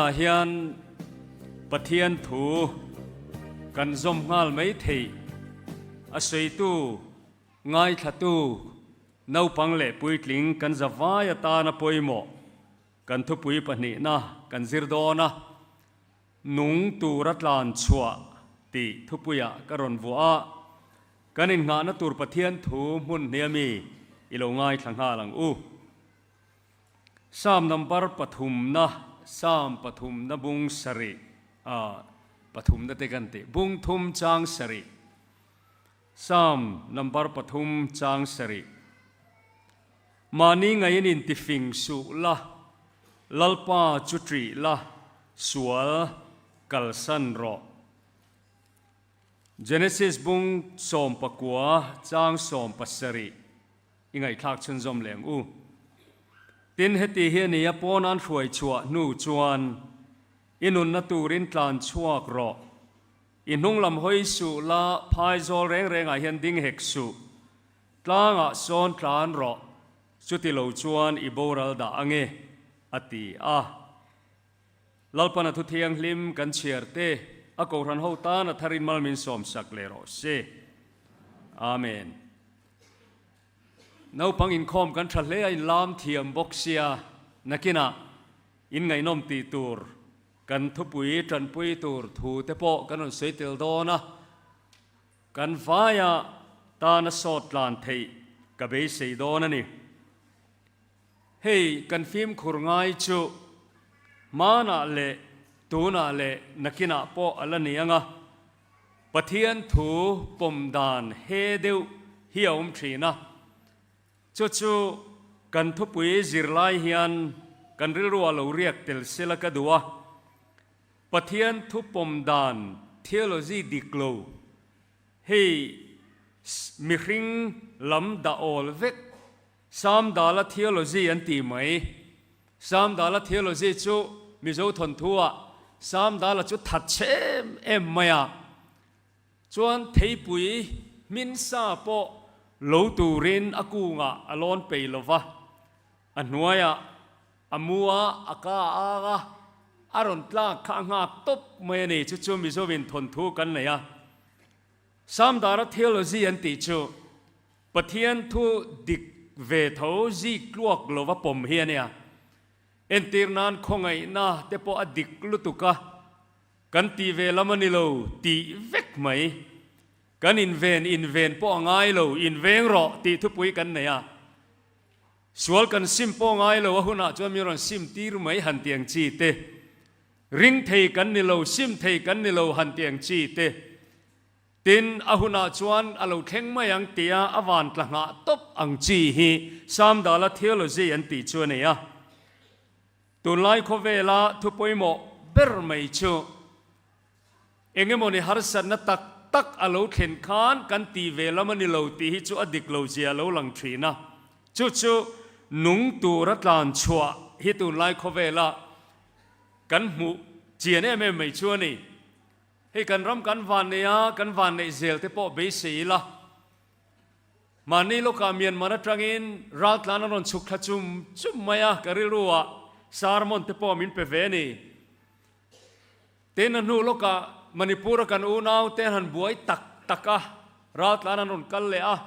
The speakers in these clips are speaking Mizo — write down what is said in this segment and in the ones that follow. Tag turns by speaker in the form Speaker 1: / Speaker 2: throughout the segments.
Speaker 1: Vawiinah hian Pathian thu kan zawm nghal mai theih a sawitu, ngaithlatu, naupang leh puitling kan zavai atana pawimawh kan thupui pahnihna kan zir dawn a. Nung tura tlan chhuah tih thupuiah ka rawn vuah a, kan innghahna tur Pathian thu hmun hnia mi i lo ngaithla nghal ang u. Psalm number pathumna, Psalm pathumna bung sarih, ah pathumna te kan tih, bung thum chang sarih, Psalm number pathum chang sarih. Mahni ngaiin intifing suh la, Lalpa chu ṭih la, sual kalsan rawh. Genesis bung 19 chang 70 i ngaihthlak chhunzawm leh ang u. Tin, heti hi a ni a, pawn an hruai chhuah hnu chuan i nunna turin tlan chhuak rawh. I hnunglam hawi suh la, phaizawl reng rengah hian ding hek suh. Tlangah sawn tlan rawh, chuti lo chuan i boral dah ange, a ti a. Lalpana thu thianghlim kan chhiar te, a kohhran ho tan a tharin mal min sawmsak leh rawh se. Amen. Naupang inkhawm kan tha hle a, inlam thiam bawk sia, nakinah inngaihnawm tih tur kan thupui tanpui tur thu te pawh kan rawn sawi tel dawn a. Kan vaia tana sawt tlan theih ka beisei dawn a ni. Hei kan fimkhur ngai chu hmanah leh tunah leh nakinah pawh a la ni ang a, Pathian thu pawm dan he deuh hi a awm thin a, chu chu kan thupui zirlai hian kan rilruah lo riak tel sela ka duh a. Pathian thu pawm dan theology dik lo hei mihring lam dah awl vek Samdala theology an ti mai. Samdala theology chu Mizo thawnthu ah Samdala chu that chhe em em mai a, chuan theipui hmin sa pawh lo turin a kungah a lawn pei lova, a hnuaiah A mu a, a ka a ang a, a rawn tlak kha a nghak tawp mai a ni. Chu chu Mizovin thawnthu kan nei a. Samdara theology an tih chu Pathian thu dik ve tho zik tluak lova pawm hi a nia. Entir nan khawngaihna te pawh a dik lutuk a, kan tih ve lam a ni lo tih vek mai. Kan inven inven pawh a ngai lo, inveng rawh tih thupui kan nei a. Sual kan sim pawh ngai lo a hunah chuan min rawn sim tir mai han ti ang chi te, ring thei kan ni lo, sim thei kan ni lo han ti ang chi te, tin a hunah chuan a lo thleng mai ang tia a van tla nghah tawp ang chi hi Samdala theology an tih chu a nei a. Tunlai khawvela thu pawimawh ber mai chu Engemawni harsatna tak tak a lo thlen khan kan ti ve lam a ni lo tih hi chu a dik lo zia a lo lang thin a. Chu chu nung tura tlan chhuah hi tunlai khawvela kan hmuh chian em em mai chu a ni. Hei kan ram kan van nei a, kan van neih zel te pawh beisei ila. Mahni lawkah Myanmar atangin raltlan an rawn chhuk thla chum chum mai a, ka rilru ah sermon te pawh min pe ve a ni. Tin, a hnu lawkah Manipur-a kan unau te an han buai tak tak a, raltlan an rawn kal leh a.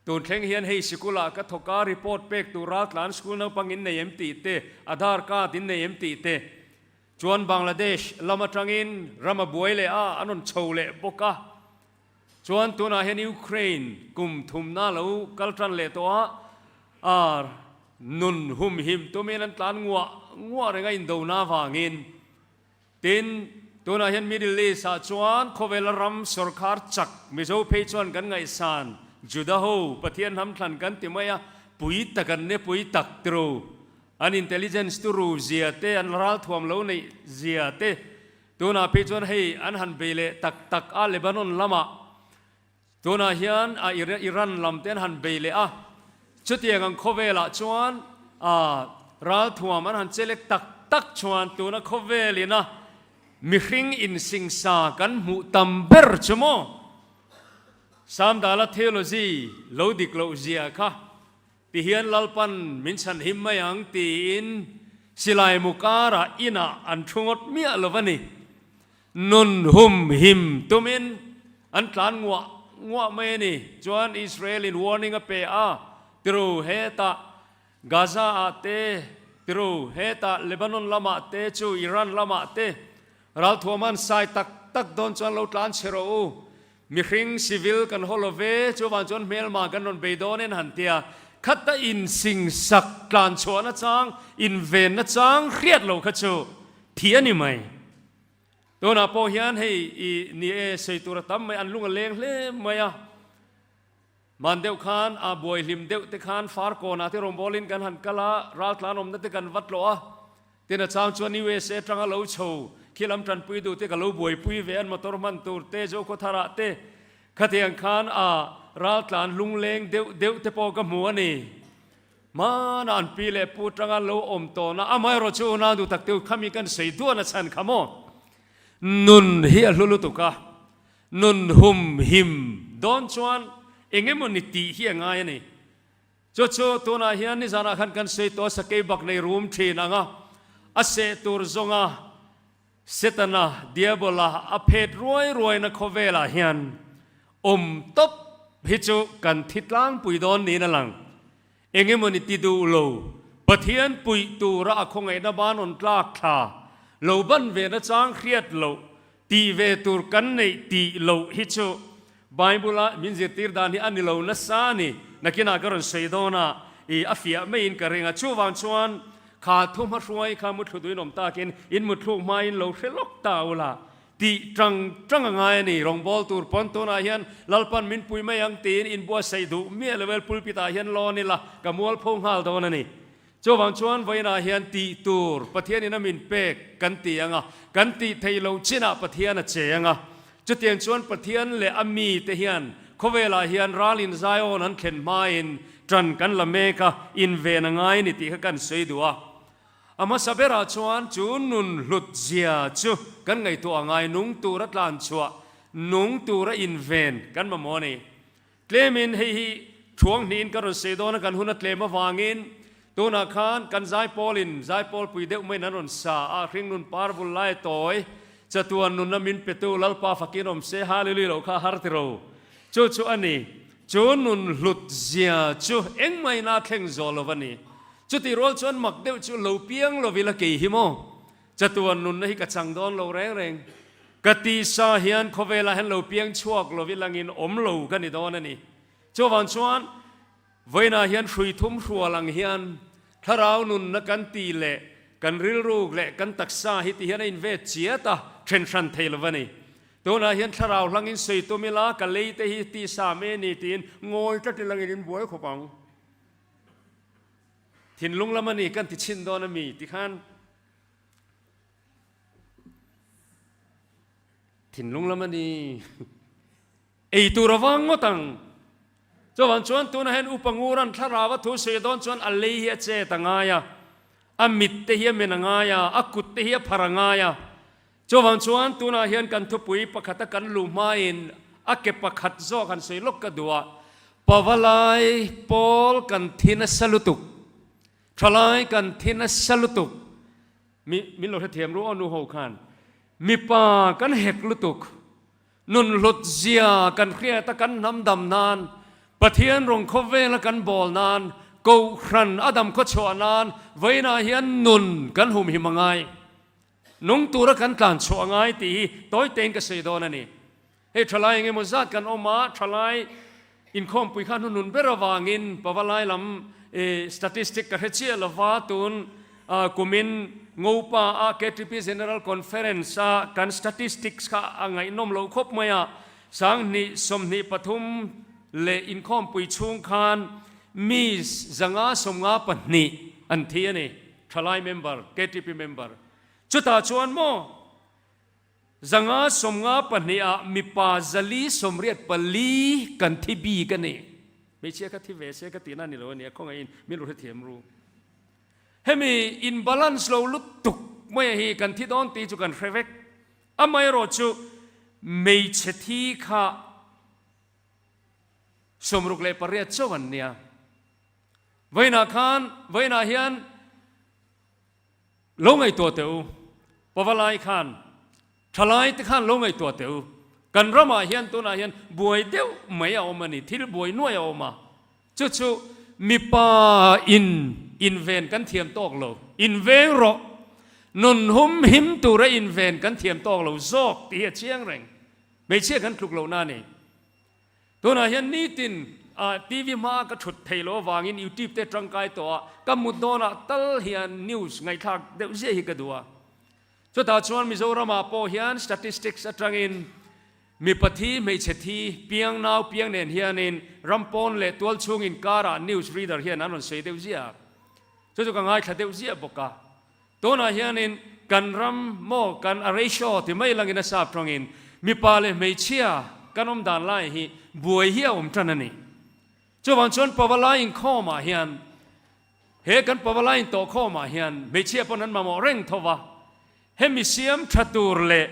Speaker 1: Tun thleng hian hei sikulah ka thawk a, report pek tur raltlan school naupang in nei em tih te, Aadhaar card in nei em tih te. Chuan Bangladesh lam atangin ram a buai leh a, an rawn chho leh bawk a. Chuan tunah hian Ukraine kum thumna lo kal tan leh tawh a, ar nun humhim tumin an tlan nguah nguah reng a indona avangin. Tin, tunah hian Middle East ah chuan khawvela ram sawrkhar chak Mizo phei chuan kan ngaihsan Juda ho Pathian hnamthlan kan ti mai a, pui tak an ne pui tak tiro. An intelligence turu zia te, an ralthuam lo neih zia te, Tunah phei chuan hei an han bei leh tak tak a Lebanon lamah tunah hian a Iran lam te an han bei leh a, chutiang ang khawvelah chuan a ralthuam an han chelek tak tak chuan tuna khawvelin a mihring insingsa kan hmuh tam ber chu maw Samdala theology lo dik loh zia kha Tihian Lalpan min chhan him mai ang tiin Silai mu karah inah an thu ngawt miah lo a ni. Nun hum him tumin an tlan nguah nguah mai a ni. Chuan Israel in warning a pe a, Tiru hetah Gaza ah te, tiru hetah Lebanon lamah te chu Iran lamah te ralthuam an sai tak tak dawn chuan lo tlan chhe rawh u. Mihring civil kan haw lo ve, chuvang chuan hmelma kan rawn bei dawn en han tia, khata insing sak tlan chhuahna chang, invenna chang hriat lo kha chu thi a ni mai. Tunah pawh hian hei i ni e sawi tur a tam mai, an lung a leng hle mai a. Man deuh khan a buai hlim deuh te khan far kawnah te rawngbawlin kan han kal a, raltlan awmna te kan va tlawh a. Tin a chang chuan USA atanga lo chho khi lam tanpui duh te ka lo buaipui ve an motor hman tur te Zokhawtharah te khatiang khan a raltlan lungleng deuh deuh te pawh ka hmu a ni. Hmanah an pi leh pu atanga lo awm tawhna amaherawh chu unau duh tak teuh khami kan sawi duan a chhan kha maw? Nun hi a hlu lutuk a, nun hum him dawn chuan eng emaw ni tih hi a ngai a ni. Chu chu tunah hian nizanah khan kan sawi tawh a sakei bak nei rum thin ang a, a seh tur zawnga Setana, Diabola, a phet ruai ruaina khawvelah hian awm tawp hi chu kan thi tlangpui dawn niin a lang. Eng emaw ni ti duh lo, Pathian puih tura a khawngaihna ban rawn tlak thla lo ban ve nachang hriat loh Tih ve tur kan neih tih loh hi chu Bible-a min zirtir dan hi a ni lo nasa a ni. Nakinah ka rawn sawi dawn a, i a fiah maiin ka ring a. Chuvang chuan kha thu hmahruai kha muthlu duhin awm takin in mutthluk hmain lo hre lawk ta ula tih tang tang a ngai a ni. Rawngbâwl tur pawn tunah hian Lalpan min pui mai ang tiin inbuatsaih duh miah lo vel pulpit-ah hian lawn ila ka mualpho nghal dawn a ni. Chuvang chuan vawiinah hian tih tur Pathianin a min pek kan ti ang a, kan tih theih loh chinah Pathian a che ang a. Chutiang chuan Pathian leh a mite hian khawvelah hian ralin Zion an thlen hmain ṭan kan la mek a, inven a ngai a ni tih kha kan sawi duh a. A hmasa berah chuan chu nun hlut zia chu kan ngaihtuah a ngai, nung tura tlan chhuah, nung tura inven kan mamawh a ni. Tlemin hei hi thuang hnihin ka rawn sawi dawn a, kan hun a tlem avangin tunah khan kan zaipawlin zaipawlpui deuh maiin an rawn sa a, hringnun par bul lai tawi chatuan nunna min petu Lalpa fakin awm se Hallelujah loh kha a har tiro. Chu chu a ni, chu nun hlut zia chu engmah ina thleng zawh lo a ni. Chutih rual chuan mak deuh chu lo piang lo ila kei hi maw? Chatuan nunna hi ka chang dawn lo reng reng. Ka tisa hian khawvelah hian lo piang chhuak lo ilangin awm lo ka ni dawn a ni. Chuvang chuan vawiinah hian hrui thum hrual ang hian thlarau nunna kan ti leh kan rilruk leh kan taksa hi ti hian a invet chiat a, then hran thei lo a ni. Tunah hian thlarau hlangin sawi tum ila ka lei te hi tisa mai a ni tiin ngawi tlat ilangin in buai khawp ang. Thinlung lam a ni kan ti chhin dawn a mi ti khan thinlung lam a ni ei tur avang ngawt ang. Chuvang chuan tunah hian upa nguran thlarau a thu sawi dawn chuan a lei hi a chet a ngai a, a mit te hi a men a ngai a, a kut te hi a phar a ngai a. Chuvang chuan tunah hian kan thupui pakhata kan luh hmain a ke pakhat zawk han sawi lawk ka duh a, Pavalai pawl kan thi nasa lutuk, thalai kan thi nasa lutuk, mi min lo hrethiam ru aw nu ho khan, mipa kan hek lutuk, nun hlut zia kan hriat a kan hnam dam nan, Pathian rawng khawvela kan bawl nan, Kohhran a dam khawchhuah nan vawiinah hian nun kan humhim a ngai. Nung tura kan tlan chhuah a ngai tih hi tawi tein ka sawi dawn a ni. Hei thalai eng emaw zat kan awm a, thalai inkhawmpui kha hnunun ber avangin Pavalai lam statistic ka hre chiah lova, tun kumin Ngopa a KTP General Conference a kan statistics kha a ngaihnawm loh khawp mai a, 20 23 leh inkhawmpui chhung khan mi 552 an thi a ni. Thalai member, KTP member, chutah chuan maw 552 ah mipa 484 kan thi bik a ni. Hmeichhia kha thi ve se ka tihna a ni lo a nia, khawngaihin min ru hrethiam ru. Hemi in balance lo lutuk mai hi kan thi dawn tih chu kan hre vek. Amaherawh chu hmeichhe thi kha 68 chauh an nia. Vawiinah khan, vawiinah hian Lo ngaihtuah teh u, Pavalai khan, thalai te khan lo ngaihtuah teh u. Kan ramah hian tunah hian buai deuh mai a awm a ni, thil buai nuai a awm a. Chu chu mipa in inven kan thiam tawk lo, inveng rawh, nun hum him tura inven kan thiam tawk lo zawk tih hi a chiang reng. Hmeichhia kan tluk lohna a ni. Tunah hian nitin TV hmaa ka thut thei loh avangin YouTube te tangkai tawh a, ka mut dawnah tal hian news ngaihthlak deuh ziah hi ka duh a. Chutah chuan Mizoramah pawh hian statistics atangin mipa thi, hmeichhe thi, piang nau piang nen hianin ram pawn leh tual chhung inkarah news reader hian an rawn sawi deuh ziah a. Chu chu ka ngaithla deuh ziah bawk a. Tunah hianin kan ram maw kan a ratio ti mai langin a sap tawngin mipa leh hmeichhia kan awm dan lai hi buai hi a awm tan a ni. Chuvang chuan Pavalai inkhawmah hian he kan Pavalai intawhkhawmah hian hmeichhia pawn an mamawh reng tho va, hemi siam tha tur leh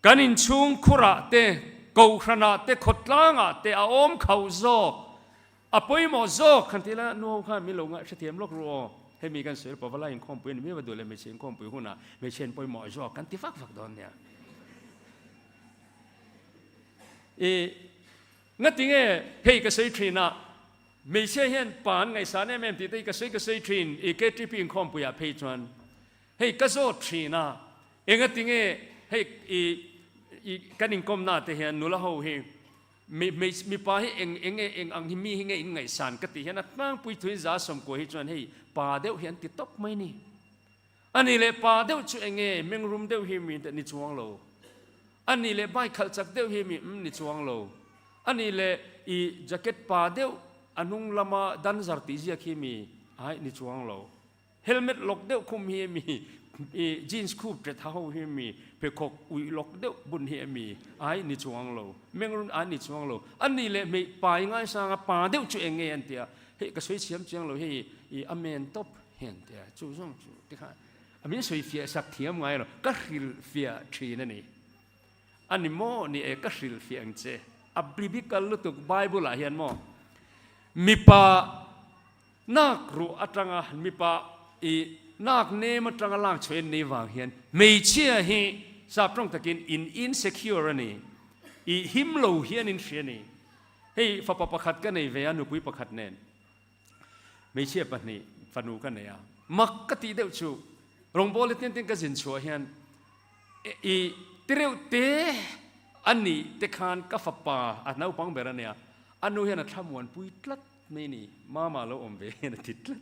Speaker 1: Kan inchhung khurah te, kohhranah te, khawtlangah te a awm khauh zawk, a pawimawh zawk han ti ila, nu ho khan min lo ngaihhrethiam lawk ru aw, hemi kan sawi pawh valai inkhawmpui a ni miau a duh leh hmeichhe inkhawmpui hunah hmeichhe an pawimawh zawk kan ti vak vak dawn nia. I ngatinge hei ka sawi thin a, hmeichhia hian pa an ngaihsan em em tih te hi ka sawi ka sawi thin i KTP inkhawmpuiah phei chuan hei ka zawt thin a, Engatinge hei i i kan inkawmna te hian nula ho hi mi hmeichhe mipa hi eng eng nge eng ang hi mi hi nge in ngaihsan ka tih hian a tlangpui thuin 190 hi chuan hei pa deuh hi an ti tawp mai ni. A nih leh pa deuh chu eng nge mengrum deuh hi mi ni chuang lo. A nih leh bike khalh chak deuh hi mi umm ni chuang lo. A nih leh i jacket pa deuh a hnung lama danzar tih ziak hi mi ai ni chuang lo. Helmet lawk deuh khum hi emi, i jeans khup ṭet ha ho hi emi, pheikhawk uih lawk deuh bun hi emi, ai ni chuang lo, mengrun ai ni chuang lo, a ni leh hmei pa i ngaisang a, pa deuh chu eng nge an ti a, hei ka sawi chhiam chiang lo hei i a men tawp hi an ti a, chu zawng chu tikhan a min sawi fiah sak thiam ngai lo, ka hrilh fiah ṭhin a ni. A ni maw? Ni e, ka hrilh fiah ang che. A biblical lutuk Bible ah hian maw mipa Nak ruh atanga mipa i nak nem atanga lak chhuah en nei vang hian hmeichhia hi sap tawng takin in insecure a ni, i him lo hian in hria a ni. Hei fapa pakhat ka nei ve a, nupui pakhat nen hmeichhia pahnih fanu ka nei a, mak ka tih deuh chu rawngbawla tin tin ka zin chhuah hian i tireuh te a nih te khan ka fapa a naupang ber a nia, a nu hian a thlamuanpui tlat. Mai ni, Mama lo awm ve hian a ti tlat.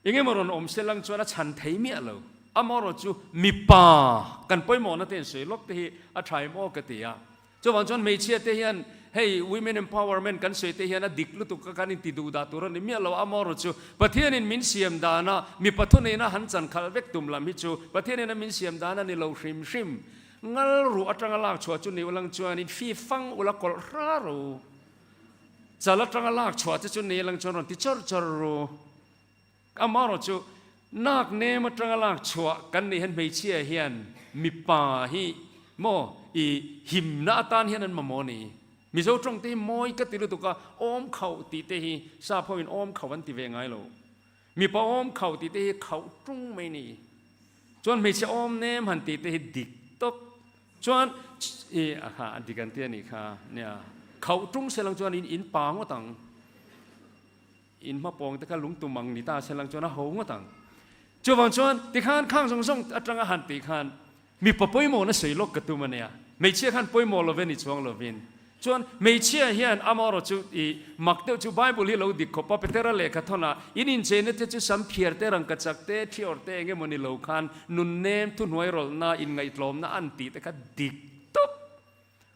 Speaker 1: Eng emaw rawn awm se lang chuan a chhan thei miah lo. Amaherawh chu mipa kan pawimawhna te in sawi lawk te hi a tha em aw ka ti a. Chuvang chuan hmeichhia te hian hei women empowerment kan sawi te hian a dik lutuk a kan inti duh dah tur a ni miah lo. Amaherawh chu Pathianin min siam dana mipa thuneihna han chan khalh vek tum lam hi chu Pathianin a min siam dan a ni lo hrim hrim. Ngal ruh atanga lak chhuah chu ni ulang chuanin fi fang ula kawlh hra ro. Chal atanga lak chhuah te chu nei lang chuan rawn ti chawr chawr ru. Amaherawh chu nak nem atanga lak chhuah kan nih hian hmeichhia hian mipa hi maw i himna atan hian an mamawh a ni. Mizo tawng te hi mawi ka ti lutuk a, awm khauh tih te hi sap ho in awm khauh an ti ve ngai lo. Mipa awm khauh tih te hi khauh tung mai ni. Chuan hmeichhe awm nem han tih te hi dik tawp. Chuan i a kha a dik an ti a nih kha nia. Khauh tung se lang chuan in in pa ngawt ang. In hma pawng te kha lung tum ang ni ta se lang chuan a ho ngawt ang. Chuvang chuan tikhan khang zawng zawng atanga han tih khan mipa pawimawhna sawi lawk ka tum a nia. Hmeichhia khan pawimawh lo ve ni chuang lovin. Chuan hmeichhia hian amaherawh chu i mak deuh chu Bible hi lo dik khawp a, Petera lehkha thawnah in incheina te chu sam phiar te, rangkachak te, thiawr te eng emaw ni lo khan nunnem thuhnuai rawlhna, inngaihtlawmna an tih te kha dik tawp.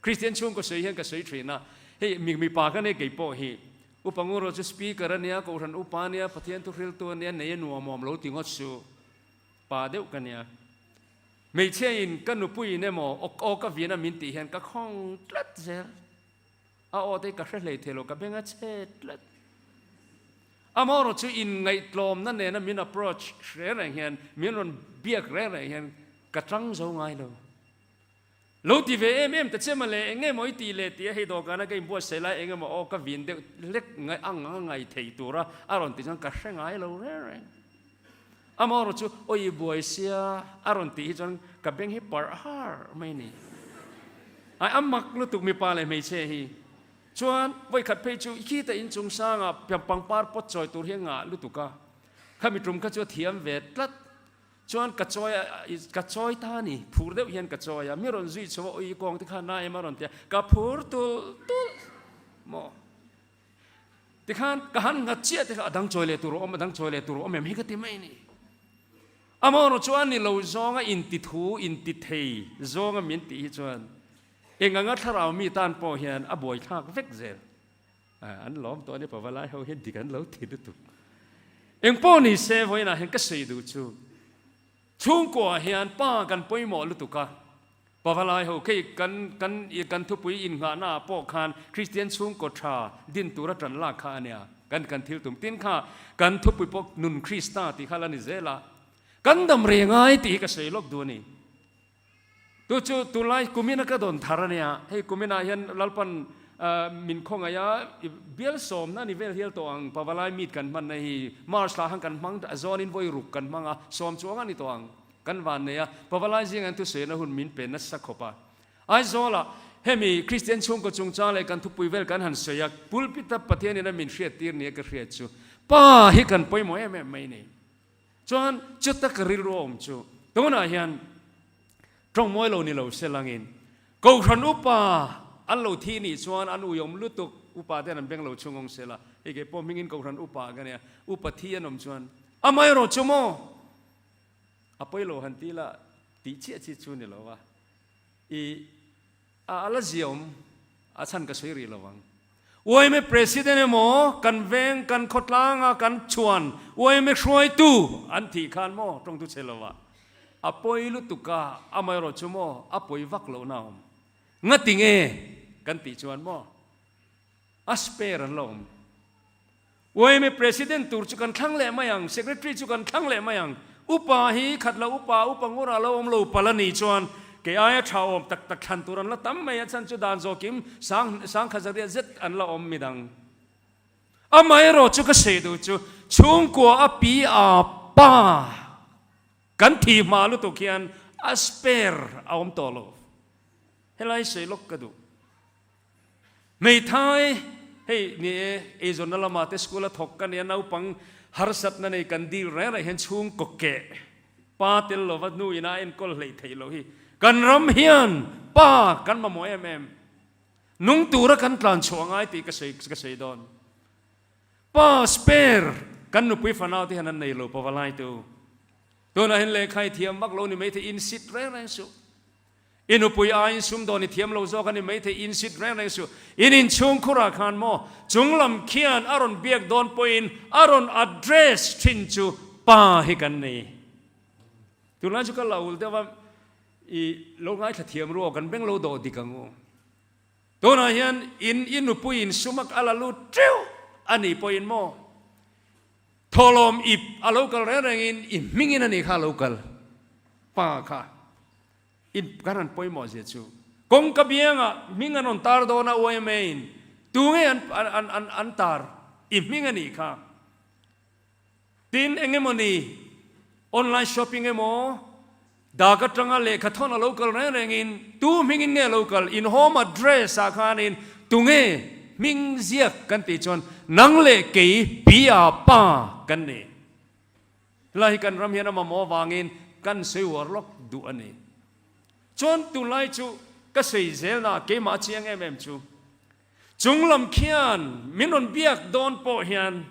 Speaker 1: Kristian chhungkaw sawi hian ka sawi thin a, hei mi mipa ka nei kei pawh hi Upa Nguro chu Speaker a nia, Kohhran Upa a nia, Pathian thuhriltu a nia, nei a nuamawm lo ti ngawt su. Pa deuh ka nia. Hmeichhia in ka nupui in emaw aw aw ka vin a min tih hian ka khawng tlat zel. A aw te hi ka hre hlei thei lo, ka beng a chhe tlat. Amaherawh chu inngaihtlawmna nena min approach hre reng hian, min rawn biak reng reng hian ka tang zo ngai lo. Lo ti ve em em ta che mawle, eng nge maw i tih leh tih a hei dawhkana ka inbuatsaih lai eng emaw aw ka vin deuh hlek ngai ang ang a ngai thei tura a rawn tih chuan ka hre ngai lo reng reng. Amaherawh chu aw i buai sia a rawn tih hi chuan ka beng hi parh har mai ni. Ai a mak lutuk mipa leh hmeichhe hi. Chuan vawikhat phei chu khita inchung sangah pangpar pawt chawi tur hi a ngah lutuk a, khami tum kha chu a thiam ve tlat. Chuan ka chawi a, ka chawi ta a ni, phur deuh hian ka chawi a, mi rawn zui chho a, ui kawng te kha na em a rawn ti a, ka phur tulh tulh maw? Tikhan ka han nghat chiah te kha a dang chawi leh tur a awm, a dang chawi leh tur a awm em hi ka ti mai a ni. Amaherawh chuan ni lo zawnga inti thu, inti thei zawnga min tih hi chuan eng anga thlarau mi tan pawh hian a buaithlak vek zel. An lawm tawh a ni pavalai ho hian dik an lo ti lutuk. Eng pawh ni se vawiinah hian ka sawi duh chu chhungkuaah hian pa kan pawimawh lutuk a, pavalai ho khi kan kan kan thupui innghahna ah pawh khan Kristian chhungkaw tha din tura tan lak kha a nia kan kan thil tum tin kha kan thupui pawh nun Krista tih kha la ni zel a, kan dam reng ngai tih hi ka sawi lawk duh a ni. Tu chu tunlai kumina ka dawn thar a nia, hei kuminah hian Lalpan min khawngaih a, bial sawmna ni vel hial tawh ang, Pavalai meet kan hmanna hi March thla khan kan hmang a zawnin vawi ruk kan hmang a, sawm chuang a ni tawh ang, kan van nei a, Pavalai zingah hian thusawina hun min pe nasa khawp a. Aizawlah hemi Kristian chhungkaw chungchang leh kan thupui vel kan han sawi a, pulpit a Pathianin a min hriattir nia ka hriat chu Pa hi kan pawimawh em em mai ni. Chuan chuta ka rilru a awm chu tunah hian tawngmawi lo ni lo se langin Kohhran upa an lo thi nih chuan an uiawm lutuk upa ten an beng lo chhung awng se la, hei kei pawh hmingin Kohhran upa ka nia, upa thi an awm chuan amaherawh chu maw a pawi lo han ti la tih chiah chi chu ni lo va i A la ziaawm a chhan ka sawi rih lo ang. Yma President emaw kan veng kan khawtlanga kan chhuan yma hruaitu an thih khan maw tawngtu che lova a pawi lutuk a, amaherawh chu maw a pawi vak lohna a awm. Ngati nge kan tih chuan maw a spare an la awm. Yma President tur chu kan thlang leh mai ang, Secretary chu kan thlang leh mai ang. Upa hi khat lo upa, upa ngura lo awm lo pal a nih chuan kei aia tha awm tak tak thlan tur an la tam mai a, chhan chu dan zawkim sang sangkhat zariat zet an la awm midang. Amaherawh chu ka sawi duh chu chhungkua a pi a pa kan thih hma lutuk hian a spare a awm tawh lo. Helai sawi lawk ka duh. Hmeithai, hei ni e, eizawnna lamah te school a thawk ka nia, naupang harsatna nei kan dil reng reng hian chhungkaw keh pa tel lova hnu ina a enkawl hleih theih loh hi kan ram hian pa kan mamawh em em. Nung tura kan tlan chhuah ngai tih ka sawi ka sawi dawn. Pa spare kan nupui fanau te hian an nei lo pavalai tu. Tunah hian lehkha i thiam vak lo ni maithei insit reng reng suh. I nupui aiin sumdawn i thiam lo zawk a ni maithei insit reng reng suh. In inchhung khurah khan maw chunglam khian a rawn biak dawn pawhin a rawn address thin chu pa hi kan nei. Tunlai chu ka la ul deuh a, i lo ngaithla thiam ru aw, kan beng lo dawh dik ang u. Tunah hian in i nupui in sumak a la lut teuh a nih pawhin maw thawhlawm ip a lo kal reng rengin i hmingin a nih kha a lo kal pa kha. In kan han pawimawh zia chu kawngka biangah hming an rawn tar dawn a yma in tunge an an an an tar i hming a nih kha. Tin eng emawni online shopping emaw dak atanga lehkha thawn a lo kal reng rengin tu hmingin nge a lo kal in home address ah khanin tunge hming ziak kan tih chuan nang leh kei pi a pa kan ni. Helai hi kan ram hian a mamawh avangin kan sawi uar lawk duh a ni. Chuan tunlai chu ka sawi zelna keimah a chiang em em chu chunglam khian min rawn biak dawn pawh hian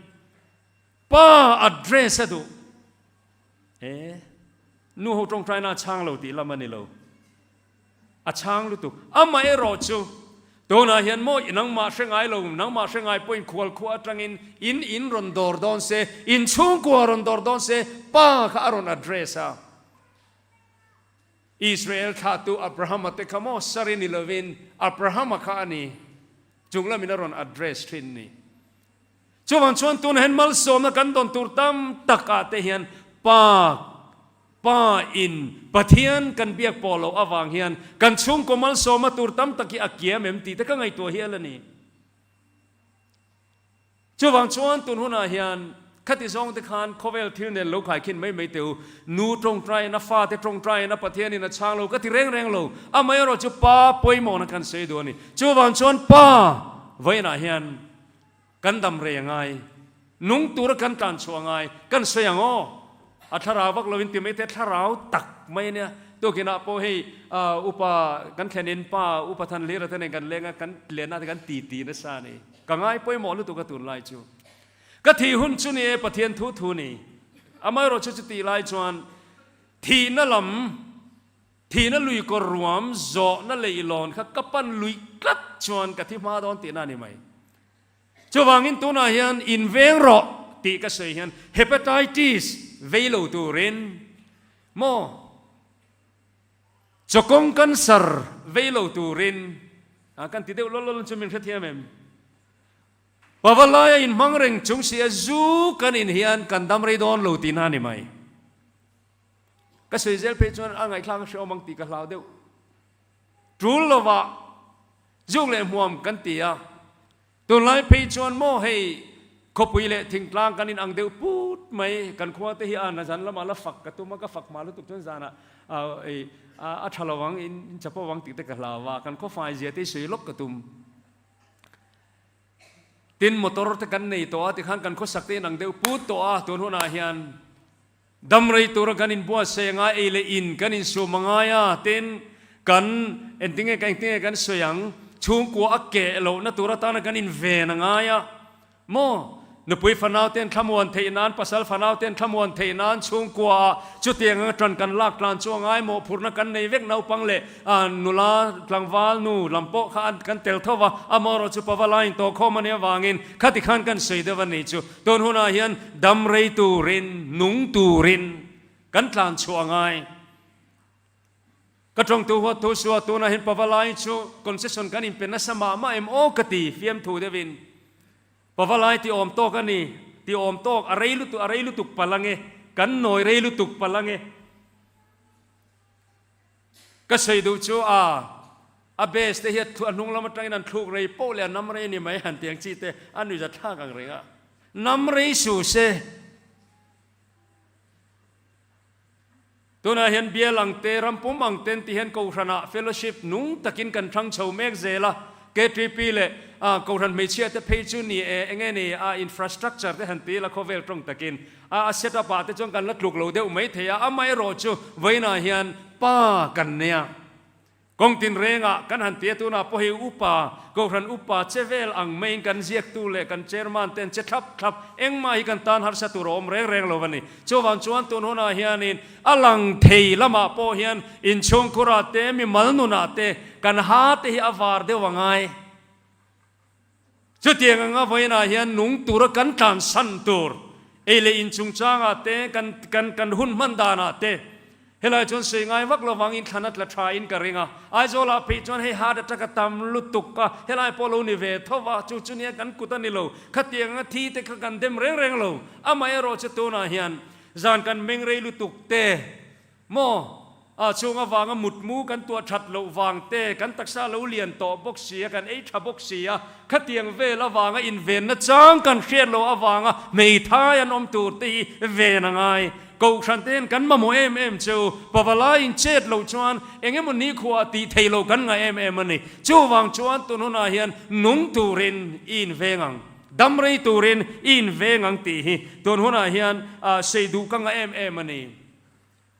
Speaker 1: pa address a duh e, nu ho tawngtaina a chhang lo tih lam a ni lo. A chhang lutuk. Amaherawh chu, tunah hian maw nangmah hre ngai lo, nangmah hre ngai pawhin khualkhua atangin in in rawn dawr dawn se, in chhungkua rawn dawr dawn se, pa kha a rawn address a. Israel thlahtu Abrahama te kha maw sari ni lovin Abrahama kha a ni. Chung lamin a rawn address thin ni. Chuvang chuan tunah hian malsawmna kan dawn tur tam takah te hian pa Pa in Pathian kan biak pawh loh avang hian kan chhungkaw malsawma tur tam tak hi a kiam em tih te ka ngaihtuah hial a ni. Chuvang chuan tun hunah hian Khati zawng te khan khawvel thil nen lo khaikhin mai mai teh u. Nu tawngtaiin a fate tawngtaiin a Pathianin a chhang lo ka ti reng reng lo. Amaherawh chu pa pawimawhna kan sawi duh a ni. Chuvang chuan pa vawiinah hian kan dam rei a ngai. Nung tura kan tlan chhuah a ngai. Kan sawi ang aw. A thlarau vak lovin ti mai te thlarau tak mai a nia. Tukinah pawh hei upa kan thlenin pa upa Thanhlira te nen kan leng a, kan lenna te kan titi nasa a ni. Ka ngai pawimawh lutuk a tunlai chu. Ka thih hun chu ni e Pathian thu thu ni. Amaherawh chu chutih lai chuan thihna lam, thihna lui kawr ruam zawhna leihlawn kha ka pan luih tlat chuan ka thi hma dawn tihna a ni mai. Chuvangin tunah hian inveng rawh tih ka sawi hian hepatitis vei lo turin maw chawkawng cancer vei lo turin kan ti deuh lawlh lawlh chu min hrethiam em? Pavalai a inhmang reng chung si a zu kan in hian kan dam rei dawn lo tihna a ni mai. Ka sawi zel phei chuan a ngaihthlak a hreawm ang tih ka hlau deuh. Tul lovah zuk leh hmuam kan ti a, tunlai phei chuan maw hei khawpui leh thingtlang kan in ang deuh put mai, kan khua te hi a na zan lamah la fak ka tum a, ka fak hma lutuk chuan zanah a tha lo ang, in chapo ang tih te ka hlau a, kan khawfai zia te hi sawi lawk ka tum. Tin, motor te kan nei tawh a, tikhan kan khawsak te inang deuh put tawh a, tun hunah hian dam rei tura kan inbuatsaih a ngai, ei leh in kan insum a ngai a, tin, kan engtinge ka engtinge kan sawi ang, chhungkua a keh lohna tur atana kan inven a ngai a, Maw? Nupui fanau ten thlamuan theih nan, pasal fanau ten thlamuan theih nan chhungkua ah chutiang anga tan kan lak tlan chu a ngai mawh phurhna kan nei vek naupang leh nula tlangval nu lam pawh kha an kan tel tho va, amaherawh chu pava lain tawh khawm a nih avangin khati khan kan sawi deuh a nih chu. Tun hunah hian dam rei turin, nung turin kan tlan chhuah a ngai. Ka tawngtu huat thu suah tunah hian Pavalai chu concession kan inpe nasa mah mah em aw ka ti fiamthu deuhin. Pavalai ti awm tawk a ni, ti awm tawk a rei lutuk a rei lutuk palh ange, kan nawi rei lutuk palh ange. Ka sawi duh chu a a base te hi a hnung lam atangin an thluk rei poh leh a nam rei a ni mai han ti ang chi te a nuihza thlak ang reng a. Nam rei suh se. Tunah hian bial ang te, ram pum ang ten ti hian Kohhranah fellowship nung takin kan thlang chho mek zel a, KTP leh Kohhran hmeichhia te phei chu ni e, enge ni a infrastructure te han ti ila khawvel tawng takin a a set up ah te chuan kan la tluk lo deuh mai thei a, amaherawh chu vawiinah hian pa kan nei a. Kawng tinrengah kan han ti a, tunah pawh hi upa, Kohhran upa che vel ang maiin kan ziaktu leh kan chairman ten che thlap thlap engmah hi kan tan harsa tur a awm reng reng lo a ni. Chuvang chuan tun hunah hianin a lang thei lamah pawh hian inchhungkhurah te, mimal nunah te kan ha te hi a var deuh a ngai. Chutiang anga vawiinah hian nung tura kan tlansan tur ei leh in chungchangah te, kan kan kan hun hman danah te helai chuan sawi ngai vak lovang in thlan a tla tha in ka ring a. Aizawlah phei chuan hei heart attack a tam lutuk a, helai pawh lo ni ve tho va, chu chu nia kan kut a ni lo. Khatiang anga thi te kha kan dem reng reng lo. Amaherawh chu tunah hian zan kan meng rei lutuk te, Maw? A chhung avanga mutmu kan tuah that loh vang te, kan taksa lo lian tawh bawk si a, kan ei tha bawk si a, khatiang vel avanga invenna chang kan hriat loh avanga hmeithai an awm tur te hi ven a ngai. Kohhran te hian kan mamawh em em che u, pavalai in chet loh chuan eng emaw nikhuaah tih theih loh kan ngah em em a ni. Chuvang chuan tun hunah hian nung turin i inveng ang, dam rei turin i inveng ang tih hi tun hunah hian sei duh ka ngah em em a ni.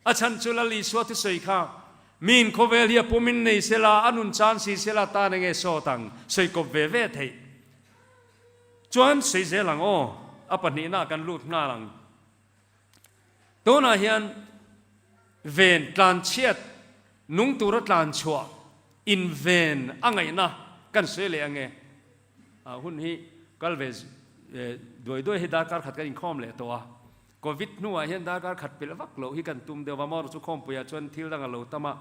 Speaker 1: A chhan chu Lal Isua thusawi kha, Miin khawvel hi a pumin nei sela, a nun chan si sela tan enge sawt ang, sawi kawp ve ve theih. Chuan sawi zel ang aw, a pahnihna ah kan lut nghal ang. Tunah hian ven tlanchhiat, nung tura tlanchhuah, inven a ngaihna kan sawi leh ange. A hun hi kal ve duai duai hi darkar khat kan inkhawm leh tawh a, Covid hnuah hian darkar khat pelh vak loh hi kan tum deuh va, maw chu khawmpuiah chuan thil dang a lo tam a,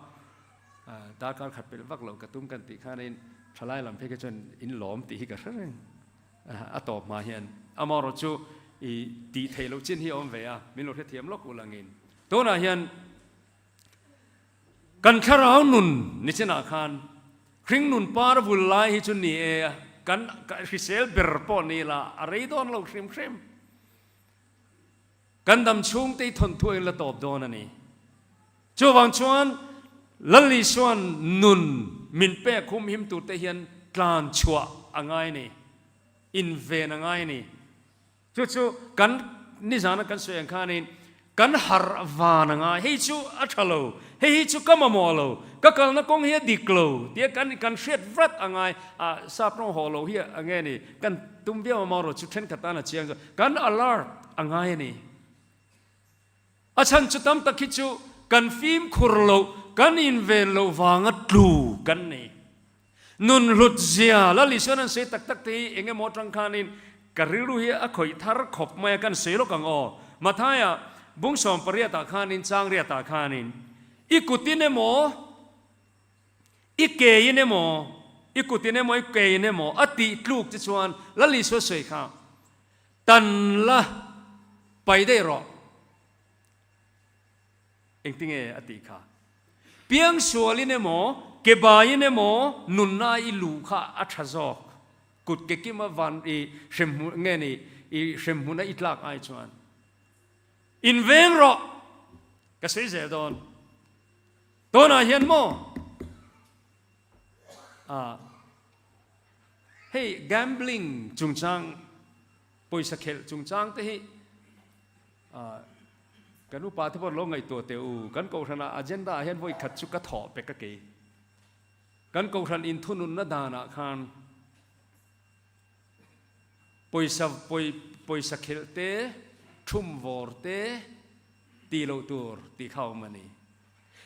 Speaker 1: darkar khat pelh vak loh ka tum kan tih khanin thalai lam phei kha chuan in lawm tih hi ka hre reng a tawp hma hian amaherawh chu i tih theih loh chin hi a awm ve a, min lo hrethiam lawk ulh angin tunah hian Kan thlarau nun ni chinah khan hringnun par vul lai hi chu ni e, kan hrisel ber pawh ni la a rei dawn lo hrim hrim. Kan dam chhungte i thawnthu a in la tawp dawn a ni. Chuvang chuan Lal Isua'n nun min pek humhim turte hian tlan chhuah a ngai a ni, inven a ngai a ni. Chu chu kan nizana kan sawi ang khanin kan harh van a ngai, hei chu a tha lo, hei hi chu ka mamawh lo, ka kalna kawng hi a dik lo tia kan kan hriat vat a ngai. A sap rawng haw lo hi a nge ni, kan tum viau amarawh chu thenkhat tan a chiang zawk, kan alert a ngai a ni. A chhan chu tam tak hi chu kan fimkhur loh, kan inven loh vanga tlu kan ni. Nun hlut zia Lal Isuan an sawi tak tak te hi eng emaw atang khanin ka rilru hi a khawih thar khawp mai a, kan sawi lawk ang aw. Mathaia bung 18 ah khanin chang riat ah khanin i kutin emaw, i kein emaw, i kutin emaw, i kein emaw a tih tluk te chuan Lal Isua sawi kha Tan la pai daih rawh. Engtinge a tih kha? Piangsualin emaw, ke baiin emaw nunna i luh kha a tha zawk. Kut ke kima van i hremhmun nge ni i hremhmuna i tlak ai chuan. Inveng rawh! Ka sawi zel dawn. Tunah hian maw? Ah. Hei gambling chungchang, pawisa khelh chungchang te hi kan upa te pawh lo ngaihtuah teh u. Kan kohhran ah agenda ah hian vawi khat chu ka thawh pek a kei. Kan kohhran inthununna danah khan pawisa pawisa khelh te, thum vawr te tih loh tur tih kha a awm a ni.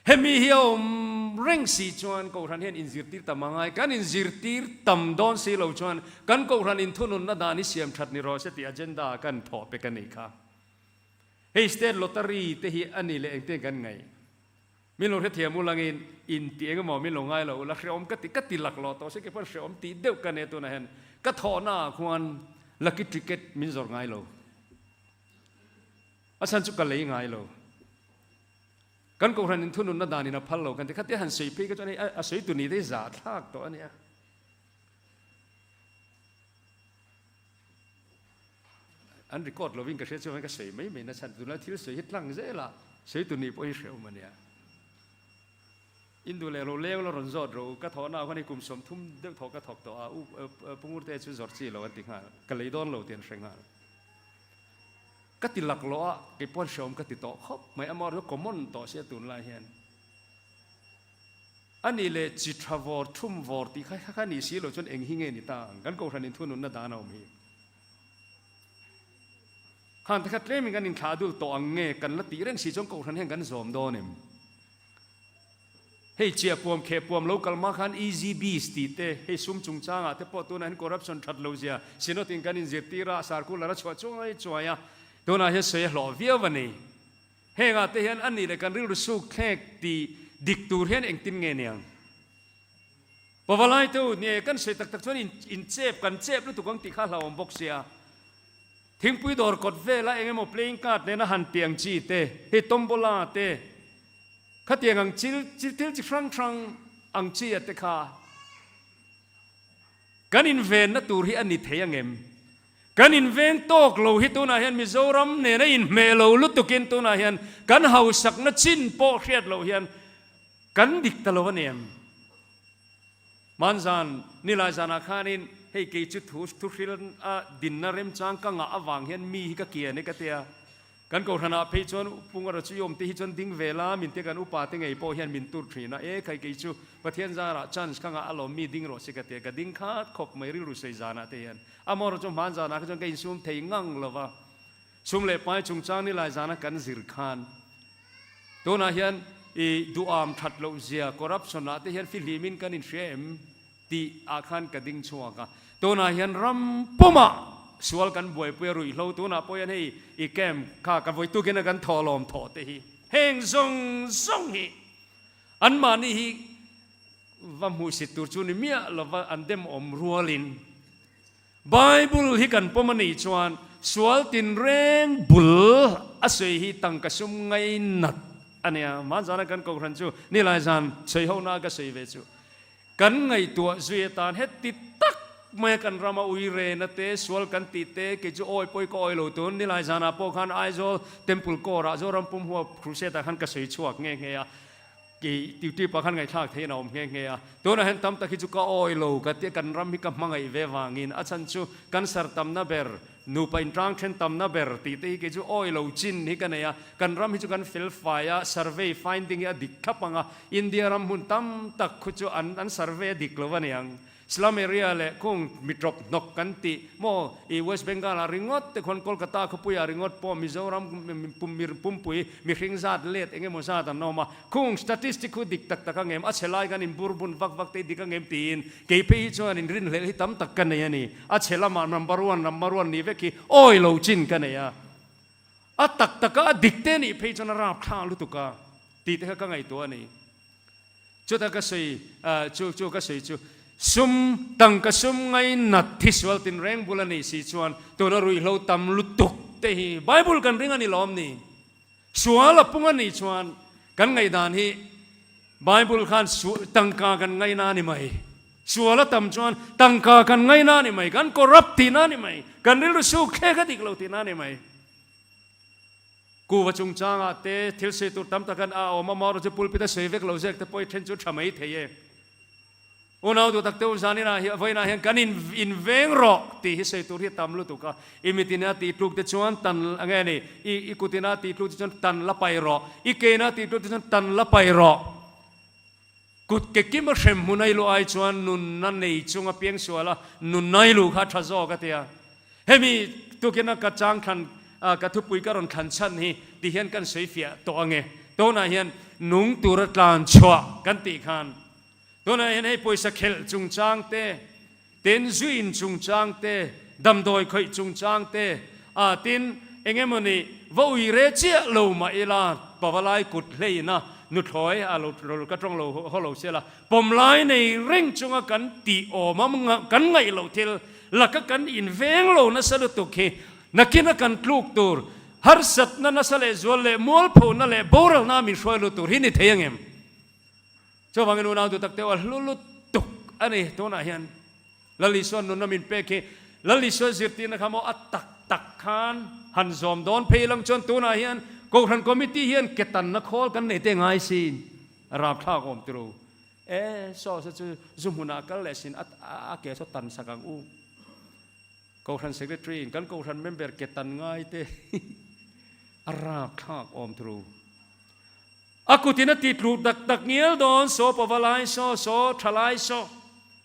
Speaker 1: Hemi hi a awm reng si chuan Kohhran hian inzirtir tam a ngai. Kan inzirtir tam dawn si lo chuan kan Kohhran inthununna dan hi siam that ni rawh se tih agenda kan thawh pek a nih kha. Hei State Lottery te hi a ni leh engtin kan ngaih. Min lo hrethiam u langin inti eng emaw min lo ngai lo ula hreawm ka ti ka ti laklawh tawh se kei pawn hreawm tih deuh ka nia tunah hian ka thawhna ah khuan lucky ticket min zawrh ngai lo. A chhan chu ka lei ngai lo. Kan Kohhran in thununna danin a phal lo kan ti kha tia han sawi phei kha chuan hei a sawi tu ni te hi zah thlak tawh a nia. An record lovin ka hria chuan ka sawi mai mai na chhan tunlai thil sawi hi tlang zel a sawi tu ni pawh hi hrehawm a nia. In duh leh lo leng la rawn zawt rawh u ka thawhna ah khuan hei kum 30 deuh thawh ka thawk tawh a u Pungurte chu zawrh chi lo an ti nghal ka lei dawn lo tih an hre nghal. Ka ti laklawh a, kei pawn hreawm ka ti tawh khawp mai, amaherawhchu common tawh sia tunlai hian. A nih leh chi tha vawr thum vawr tih kha kha nih si loh chuan eng hi nge ni ta ang, kan kohhran in thununna dan a awm hi. Khan te kha tlemin kan inthlah dul tawh ang nge kan la tih reng si chuan kohhran hian kan zawm dawn em? Hei chiahpuam khehpuam lo kal hma khan easy bees tih te, hei sum chungchangah te pawh tunah hian corruption that lo zia Synod in kan inzirtir a, circular a chhuah chuai chuai a, tunah hian sawi a hlawh viau a ni. Hengah te hian a nih leh kan rilru suk thlek tih dik tur hian engtin nge niang? Pavalai te u, ni e, kan sawi tak tak chuan in chep, kan chep lutuk ang tih kha a hlauhawm bawk sia. Thingpui dawr kawt vela eng emaw playing card nena han tih ang chi te, hei tombola te, Khatiang ang chil chil thil chi hrang hrang ang chi a te kha kan invenna tur hi a ni thei ang em? Kan inveng tawk lo hi tunah hian Mizoram nena inhmeh lo lutukin tunah hian kan hausakna chin pawh hriat loh hian kan dik ta lo a ni em? Hmanzan nilai zanah khanin hei kei chu thu thuhril a dinna remchang ka ngah avang hian mi hi ka kian e ka tia. Kan kohhranah phei chuan Pungara chu i awm te hi chuan ding ve la, min te kan upa te ngei pawh hian min tur thin a, e khai kei chu Pathian zarah chance ka ngah alawm mi ding rawh se ka tia, ka ding khat khawp mai rilru sawi zanah te hian. Amaherawh chu hman zanah kha chuan ka insum thei ngang lo va, sum leh pai chungchang nilai zana kan zir khan tunah hian i duham that loh zia corruption ah te hian fihlim in kan inhria em? Tih ah khan ka ding chhuak a, tunah hian ram pumah sual kan buaipui a ruihhlo tunah pawh hian hei i camp kha ka vawi tukin a kan thawh lawm thawh te hi heng zawng zawng hi anmahni hi va hmuhsit tur chu ni miah lova an dem awm rualin Bible hi kan pawm a nih chuan sual tinreng bul a sawi hi tangka sum ngainat a nia. Hmanzana kan kohhran chu nilai zan sawi hona ka sawi ve chu kan ngaihtuah zui atan heti tak. mai a kan rama ui rena te, sual kan tih te, kei chu awi pawi ka awi lo tun nilai zanah pawh khan Aizawl Temple Corps-ah Zoram pum huap Crusade-ah khan ka sawi chhuak nghe nghe a, kei YouTube-ah khan ngaihthlak theihin a awm nghe nghe a. Tunah hian tam tak hi chu ka awi lo ka tia kan ram hi ka hmangaih ve vangin a chhan chu cancer tamna ber, nupa inṭang ṭhen tamna ber tih te hi kei chu awi lo chin hi ka nei a. Kan ram hi chu kan fel fai a, survey finding hi a dik thlap ang a, India ram hmun tam tak khu chu an an survey a dik lo a niang. Slum area leh kung mi ṭawp hnawk kan tih maw i West Bengal ah ringawt te khuan Kolkata khawpui ah ringawt pawh Mizoram pumpui mihring zat let eng emaw zat an awm a, kung statistic khu dik tak tak ang em, a chhe lai kan in bur bun vak vak te hi dik ang em tiin kei phei hi chuan in rinhlelh hi tam tak ka nei a ni. A chhe lamah number one number one nih vek hi awi lo chin ka nei a. A tak taka a dik te nih phei chuan a rapthlak lutuk a tih te kha ka ngaihtuah a ni. Chuta ka sawi chu chu ka sawi chu sum tangka sum ngainat thi sual tinreng bul a nih si chuan tuna ruihhlo tam lutuk te hi Bible kan ring a ni lawm ni? Sual a pung a nih chuan kan ngaihdan hi Bible khan tangka kan ngaina a ni mai. Sual a tam chuan tangka kan ngaina a ni mai, kan corrupt tihna a ni mai, kan rilru suk thlek a dik lo tihna a ni mai. Kuva chungchangah te thil sawi tur tam tak an a awm a, marawh chu pulpit a sawi vek lo zek te pawh i then chu tha mai thei e. Unau duh tak te u zaninah hi vawiinah hian kan in inveng rawh tih hi sawi tur hi a tam lutuk a, i mitin a tih tluk te chuan tan nge ni, i i kutin a tih tluk te chuan tan la pai rawh, i kein a tih tluk te chuan tan la pai rawh. Kut ke kim a hrem hmun a i luh ai chuan nunna nei chunga piang sual a nunna i luh kha a tha zawk a ti a. Hemi tukina ka chang thlan ka thupui ka rawn thlan chhan hi ti hian kan sawi fiah tawh ange. Tunah hian nung tura tlan chhuah kan tih khan tunah hian hei pawisa khelh chungchang te, Tin, zuin chungchang te, damdawi khawih chungchang te, a tin, eng emawni va ui re chiah lo mah ila, pavalai kut hleina nuthlawi a lo ka tawng lo haw lo sia la, pawmlai nei reng chunga kan tih awm a, kan ngaih loh thil laka kan inveng lo nasa lutuk hi nakina kan tluk tur, harsatna nasa leh zual leh mualphona leh boralna min hruai lut tur hi ni thei angem? Chuvangin unau duh tak teuh a hlu lutuk a ni. Tunah hian Lal Isua'n nunna min pek hi Lal Isua zirtirna kha maw a tak tak khan han zawm dawn phei lang chuan tunah hian Kohhran Committee hian ke tanna khawl kan nei te ngai sin a rapthlak awm tiro. E saw saw chu zu hmunah kal leh sin a ke saw tan sak ang u. Kohhran Secretary in kan Kohhran member ke tan ngai te a rapthlak awm tiro. A kutin a ti tluk tak tak ngial dawn, saw pava lai saw, saw tha lai saw.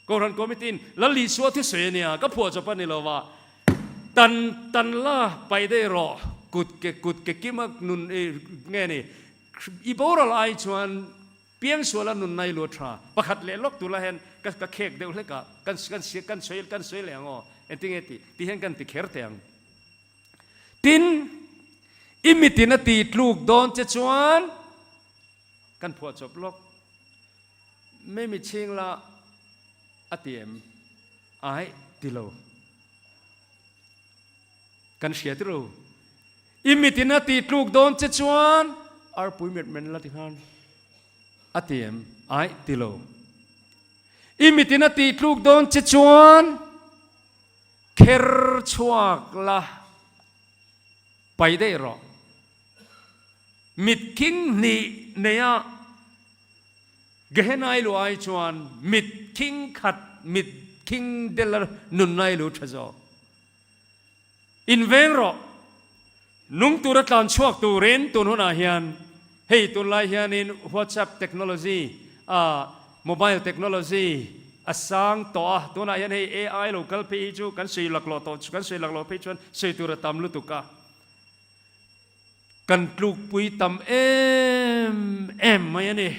Speaker 1: Kohhran Committee in Lal Isua thusawi a nia, ka phuah chawp a ni lo va, tan tan la paih daih rawh, kut ke kut ke kima nun nge ni, i boral ai chuan piangsuala nun nai luat tha. Pakhat leh lawk tula hian ka ka khek deuh hlek a, kan kan kan sawi kan sawi leh ang aw, engtinge tih ti hian kan ti kher teh ang. Tin, i mitin a ti tluk dawn che chuan kan phuah chawp lawk. Mimi chhing la a ti em? Aih, ti lo. Kan hria ti ro. I mitin a ti tluk dawn che chuan arpui met men la ti khan a ti em? Aih, ti lo. I mitin a ti tluk dawn che chuan Kher chhuak la, pai daih rawh. Mit khing hnih neia Gehenai lu ai chuan mit khing khat, mit khing dela nunnai lu tha zawk. Inveng rawh. Nung tura tlan chhuak turin tun hunah hian hei tunlai hianin WhatsApp technology ah mobile technology a sang tawh a, tunah hian hei AI lo kal phei hi chu kan sawi laklawh tawh kan sawi laklawh phei chuan sawi tur a tam lutuk a, kan tlukpui tam em em mai a ni.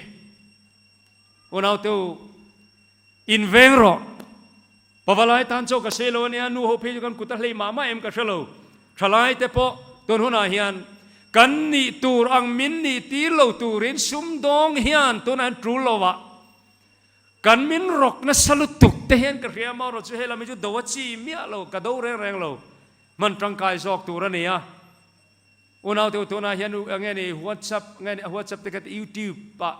Speaker 1: Unaute u, inveng rawh. Pavalai tan chaw ka sei lo a nia, nu ho phei chu kan kut a hlei mah mah em ka hre lo. Thalai te pawh tun hunah hian kan nih tur ang min nih tir lo turin sumdawng hian tunah hian tul lo ah kan min rawk nasa lutuk te hian ka hria marawh chu helam hi chu do a chi miah lo, ka do reng reng lo. Hman tangkai zawk tur a ni a. Unau te u tunah hian nge ni WhatsApp nge ni WhatsApp te kha YouTube ah.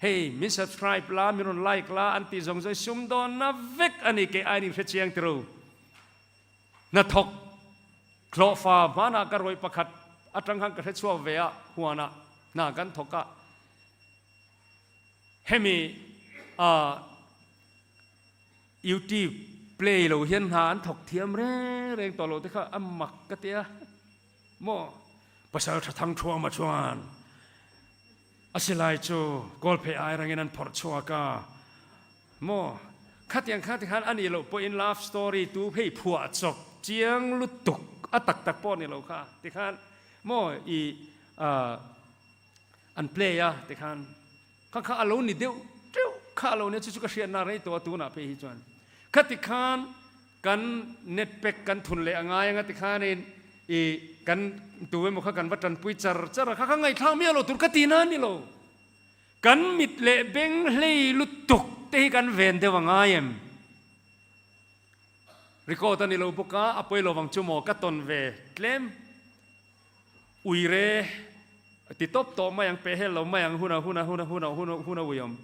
Speaker 1: Hei min subscribe la, min rawn like la an tih zawng zawng sumdawnna vek a ni kei aiin hre chiang tiro. Hnathawk hlawhfa hmanah ka rawih pakhat atang khan ka hre chhuak ve a, huanah hna kan thawk a. Hemi ah YouTube play lo hian hna an thawk thiam reng reng tawh lo te kha a mak ka tia maw. Pasal tha thang thuama chuan a silai chu kawl phei ai rangin an phawrh chhuak a maw. Khatiang kha tikhan a nih loh pawhin love story tu phei phuah chawk chiang lutuk a tak tak pawh ni lo kha tikhan maw i an play a tikhan Kha kha a lo ni deuh teuh kha a lo nia chu chu ka hriatna rei tawh a tunah phei hi chuan khati khan kan net pack kan thun leh a ngai anga tikhanin i kan tu emaw kha kan va tanpui char char a kha kha ngaihthlak miah lo tur ka ti na ni lo kan mit leh beng hlei lutuk te hi kan ven deuh a ngai em record a ni lo bawk a a pawi lo vang chu maw ka tawn ve tlem Uire ti tawp tawh mai ang, pehhel lo mai ang, huna huna huna huna huna huna ui awm.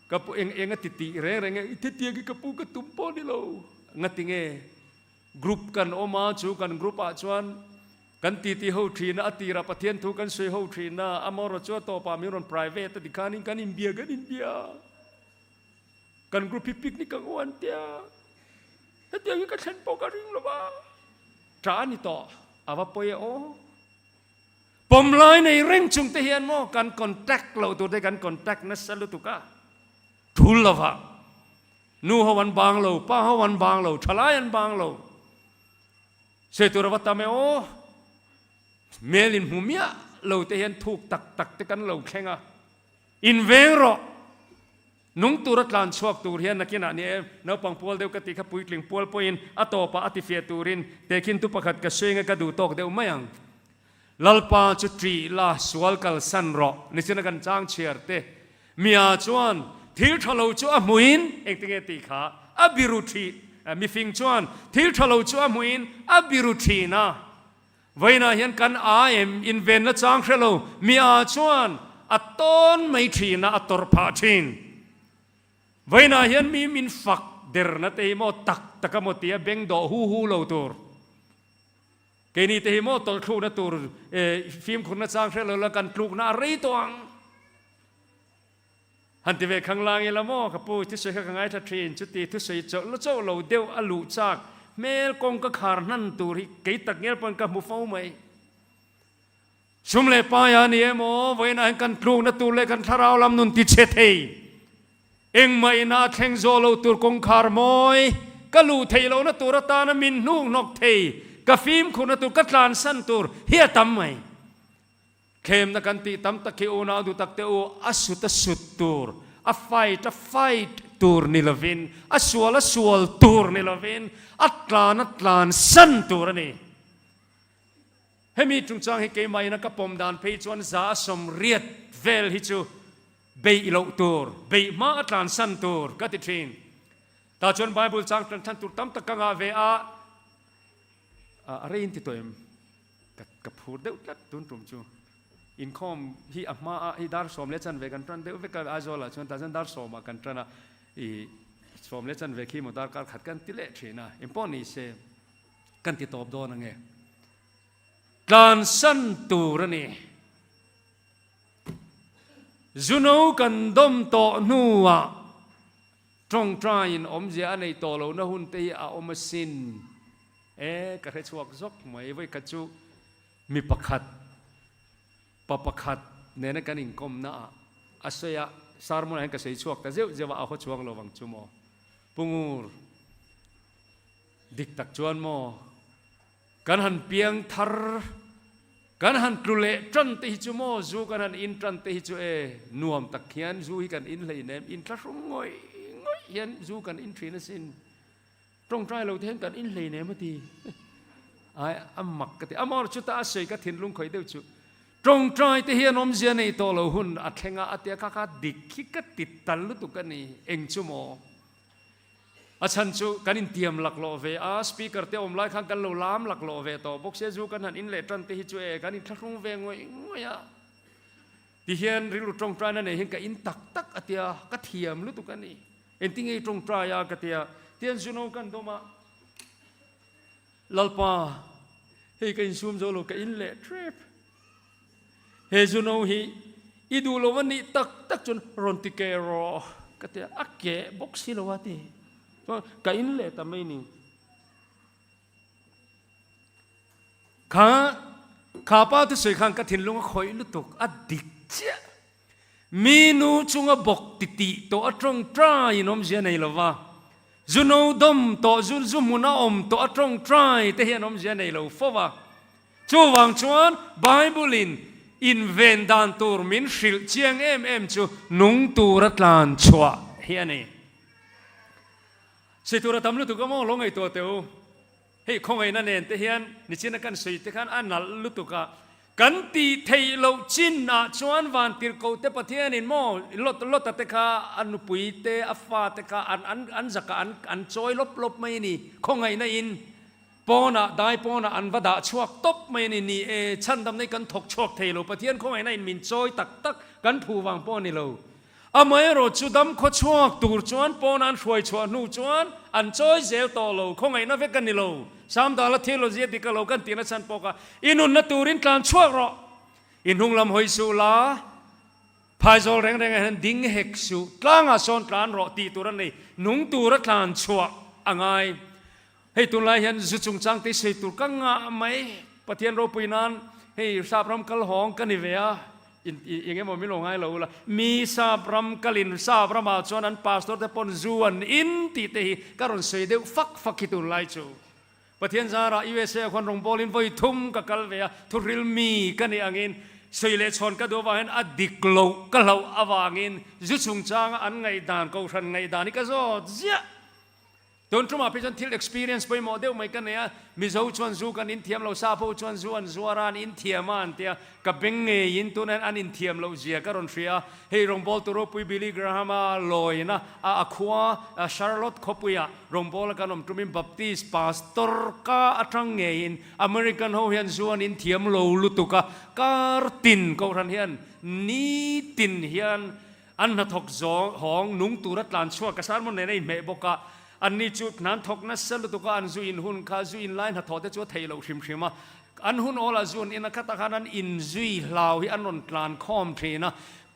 Speaker 1: Ka pu eng eng a ti tih reng reng e, i thetiang hi ka pu ka tum pawh ni lo. Ngati nge group kan awm a, chu kan group ah chuan kan titi ho thin a, a tirah Pathian thu kan sawi ho thin a, amaherawh chu a tawpah min rawn private a tikhanin kan inbia kan inbia. Kan group hi picnic ang u an tia, hetiang hi ka thlen pawh ka ring lo va. Ṭah a ni tawh, a va pawi e aw. Pawm lai nei reng chung te hian maw kan contact loh tur te kan contact nasa lutuk a, ṭhul lo va. Nu ho an bang lo, pa ho an bang lo, ṭhalai an bang lo. Sawi tur a va tam e aw. Hmel inhmu miah lo te hian thuk tak tak te kan lo thleng a. Inveng rawh! Nung tura tlan chhuak tur hian nakinah ni e, naupang pual deuh ka tih kha puitling pual pawhin a tawpah a tifiah turin tehkhin tu pakhat ka sawi nge ka duh tawk deuh mai ang. Lalpa chu ṭih la, sual kalsan rawh. Nichina kan chang chhiar te Mia chuan thil ṭha lo chu a hmuhin engtinge tih kha a biru ṭhin, mifing chuan thil ṭha lo chu a hmuhin a biru ṭhin a. Vawiinah hian kan a em invenna chang hre lo, mi a chuan a tawn mai thin a, a tawrh phah thin. Vawiinah hian mi min fak derna te hi maw tak tak a maw tia beng dawh hu hu lo tur. Keini te hi maw tawlhthlukna tur fimkhurna chang hre lo la kan tlukna a rei tawh ang. Han ti ve khang lang ila maw ka pu, thusawi kha ka ngaithla thin, chuti thusawi chawlh la chauh lo deuh a luh chak hmel kawng ka khar hnan tur hi kei tak ngial pawn ka hmu fo mai. Sum leh pai a ni emaw, vawiinah hian kan tlukna tur leh kan thlarau lam nun ti chhe thei. Engmah ina a thleng zawh lo tur kawngkhar mawi, ka luh theih lohna tur atana min hnuk hnawk thei, ka fimkhurna tur, ka tlansan tur hi a tam mai. Thlemna kan tih tam tak hi unau duh tak te u, a sut a sut tur, a fight a fight tur ni lovin, a sual a sual tur ni lovin, a tlan a tlan san tur a ni. Hemi chungchang hi keimah ina ka pawm dan phei chuan za a 80 vel hi chu beih loh tur, beih hma a tlan san tur ka ti thin. Tah chuan Bible chang tan chhan tur tam tak ka ngah ve a, a rei in ti tawh em? Ka ka phur deuh tlat tun tum chu. Inkhawm hi a hma a hei dar sawm leh chanve kan tan deuh vek a Aizawl ah chuan tah chuan dar sawm ah kan tan a i sawm leh chanve khi maw darkar khat kan ti leh thin a engpawh ni se kan ti tawp dawn ange. Tlansan tur a ni. Zuno kan dawm tawh hnuah tawngtaiin awmzia a neih tawh lohna hun te hi a awm asin. E, ka hre chhuak zawk mai. Vawikhat chu mi pakhat, pa pakhat nena kan inkawmna ah a sawi a, sermon ah hian ka sawi chhuak ta zeuh zeuh a, a haw chuang lo vang chu maw? Pu Ngur, dik tak chuan maw, kan han piang thar, kan han tlu leh tan te hi chu maw, zu kan han in tan te hi chu e, nuam tak hian zu hi kan in hleinem, inthlahrung ngawih ngawih hian zu kan in thin asin. Tawngtai lo te hian kan inhlei nem a ti. Ai, a mak ka ti. Amor chuta a sawi ka thinlung khawih deuh chu. Tawngtai te hian awmzia nei tawh lo hun a thleng a, a tia kha kha dik hi ka ti tal lutuk a ni. Eng chu maw? A chhan chu kan intiam laklawh ve a, speaker te awm lai khan kan lo lam laklawh ve tawh bawk sia, zu kan han in leh tan te hi chu e, kan inthlahrung ve ngawih ngawih a. Ti hian rilru tawngtaina nei hian ka in tak tak a tia, ka thiam lutuk a ni. Engtin nge i tawngtai a ka tia, tian zuno kan dawm a, Lalpa, hei ka insum zo lo, ka in leh trep. He zuno hi i duh lo a nih tak tak chuan rawn ti keh rawh ka tia, a keh bawk si lo a ti. Chuan ka in leh ta mai ni. Kha kha pa thusawi khan ka thinlung a khawih lutuk, a dik chiah. Mi nu chunga bawk ti tih tawh a tawngtai in awmzia nei lova, zu no dawm tawh, zu zu hmun a awm tawh a tawngtai te hian awmzia nei lo fo va. Chuvang chuan Bible in inven dan tur min hrilh chiang em em chu nung tura tlan chhuah hi a ni. Sawi tur a tam lutuk a maw lo ngaihtuah teh u. Hei khawngaihna nen te hian nichina kan sawi te khan a nalh lutuk a, kan tih theih loh chin ah chuan vantirhkoh te Pathianin maw Lot Lota te kha a nupui te a fa te kha an an an zakah an an chawi lawp lawp mai a ni, khawngaihna in pawnah dai pawnah an va dah chhuak tawp mai a ni, ni e chhandamna hi kan thawk chhuak thei lo, Pathian khawngaihna in min chawi tak tak kan phu vang pawh a ni lo. Amaherawh chu dam khaw chhuak tur chuan pawn an hruai chhuah hnu chuan an chawi zel tawh lo, khawngaihna vek a ni lo. Samdala theology a dik a lo kan tihna chhan pawh kha i nunna turin tlan chhuak rawh, i hnung lam hawi suh la, phaizawl reng rengah hian ding hek suh, tlangah sawn tlan rawh tih tur a nei, nung tura tlan chhuah a ngai. Hei tunlai hian zu chungchang te sawi tur ka ngah mai, Pathian ropui nan hei sap ram kal hawng ka ni ve a, eng emaw min lo ngai lo ula, mi sap ram kalin sap ramah chuan an pastor te pawn zu an in tih te hi ka rawn sawi deuh fak fak hi tunlai chu. Pathian zarah USA ah khuan rawngbawlin vawi thum ka kal ve a, thuhril mi ka nih angin sawi leh chhawn ka duh avangin a dik loh ka hlauh avangin zu chungchanga an ngaihdan kohhran ngaihdan hi ka zawt ziah. Tun tumah phei chuan thil experience pawimawh deuh mai ka nei a, Mizo chuan zu kan inthiam lo, Sap ho chuan zu an zuar a, an inthiam a an tia, ka beng ngeiin tunah hian an inthiam loh zia ka rawn hria a, hei rawngbawltu ropui Billy Graham-a lawina a a khua Charlotte khawpuiah rawngbawla kan awm tumin Baptist pastor ka atang ngeiin American ho hian zu an inthiam lo lutuk a, kar tin kohhran hian nitin hian An hnathawk zawng hawng nung tura tlan chhuak ka sermon nen a inhmeh bawk a, anni chu hnan thawk nasa lutuk a, an zu in hun kha zu in lai hnathawh te chu a theih loh hrim hrim a, an hun awlah zu an in a khatah khan an inzui hlau hi an rawn tlan khawm thin a,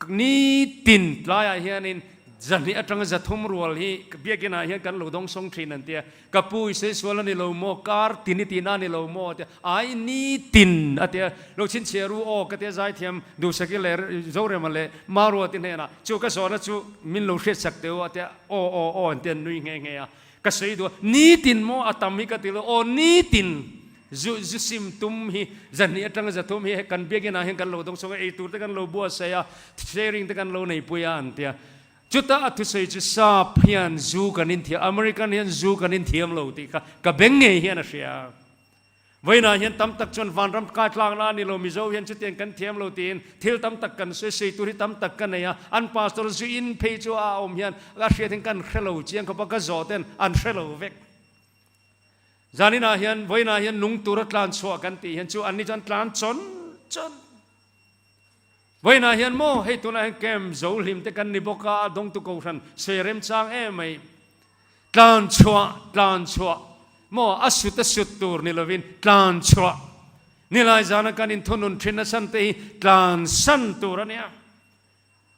Speaker 1: nitin tlaiah hianin zahnih atanga zathum rual hi biakinah hian kan lo dawngsawng thin an ti a. Ka pu i sawi sual a ni lo maw? Kar tin i tihna a ni lo maw? A ti a, Ai ni tin a ti a, lo chhinchhiah ru aw ka ti a, Zaithiam Duhsaki leh Zorema leh Maruati hnenah chu ka zawhna chu min lo hriatsak teh u a ti a, aw aw aw an ti a, an nui nghe nghe a, ka sawi duh a, ni tin maw a tam hi ka ti lo, aw ni tin zu zu sim tum hi zahnih atanga zathum hi kan biakinah hian kan lo dawng chhuak a, eitur te kan lo buatsaih a, sharing te kan lo neipui a an ti a. Chutah a thusawi chu Sap hian zu kan inthiam, American hian zu kan inthiam lo tih kha ka beng ngei hian a hria. Vawiinah hian tam tak chuan vanram kai tlakna a ni lo, Mizo hian chutiang kan thiam lo tiin thil tam tak kan sawi, sawi tur hi tam tak ka nei a, an pastor zu in phei chu a awm hian a hriat hian kan hre lo chiang khawp a, ka zawh ten an hre lo vek. Zaninah hian vawiinah hian nung tura tlan chhuah kan tih hian chu anni chuan tlan chawn chawn. Vawiinah hian maw hei tunah hian camp zo hlim te kan ni bawk a, a dawngtu kohhran sawi remchang em mai. Tlan chhuah, tlan chhuah maw a sut a sut tur ni lovin tlan chhuah. Nilai zana kan inthunun thin asan te hi tlan san tur a nia.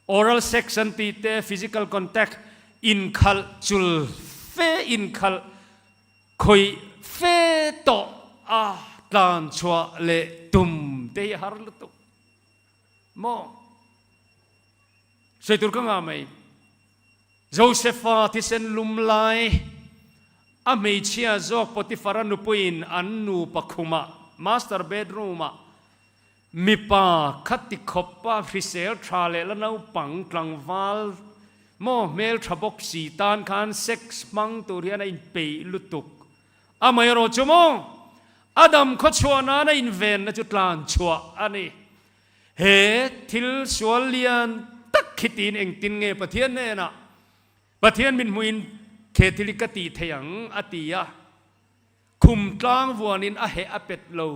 Speaker 1: Oral sex an tih te, physical contact, inkhalh chul fe inkhalh Khawih fe tawh a tlan chhuah leh tum te hi a har lutuk maw? Sawi tur ka ngah mai. Josepha thisen lum lai a hmeichhia zawk Potiphara nupuiin an nupa khumah master bedroom ah Mipa khati khawpa hrisel tha leh la naupang tlangval maw hmel tha bawk si tan khan sex hmang tur hian a inpeih lutuk. Amaherawh chu maw a dam khaw chhuah nan a invenna chu tlan chhuah a ni. He thil sual lian tak khi tiin engtin nge Pathian hnenah Pathian min hmuhin he thil hi ka tih thei ang a ti a. Khum tlang vuanin a heh a pet lo